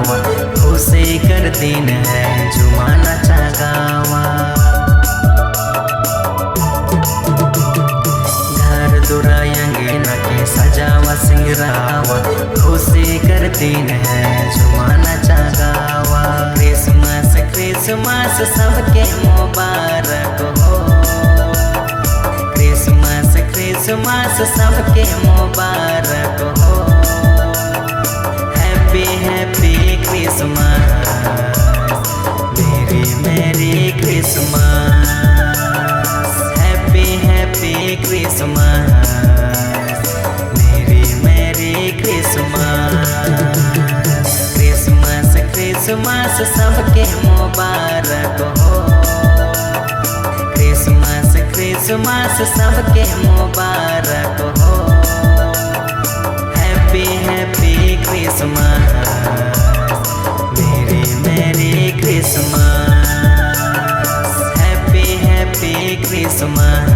सजावा, खुशी कर दिन है झुमा नाचा गावा। घर दुरा अंगना के सजावा सिंगरावा, खुशी कर दिन है झुमा नाचा गावा। क्रिसमस क्रिसमस सबके मुबारक हो, क्रिसमस क्रिसमस सबके मुबारक हो। Happy happy Christmas, merry merry Christmas. Happy happy Christmas, merry merry Christmas. Christmas Christmas सबके मुबारक हो, क्रिसमस क्रिसमस सबके मुबारक हो। Happy happy Christmas, merry merry Christmas. Happy happy Christmas.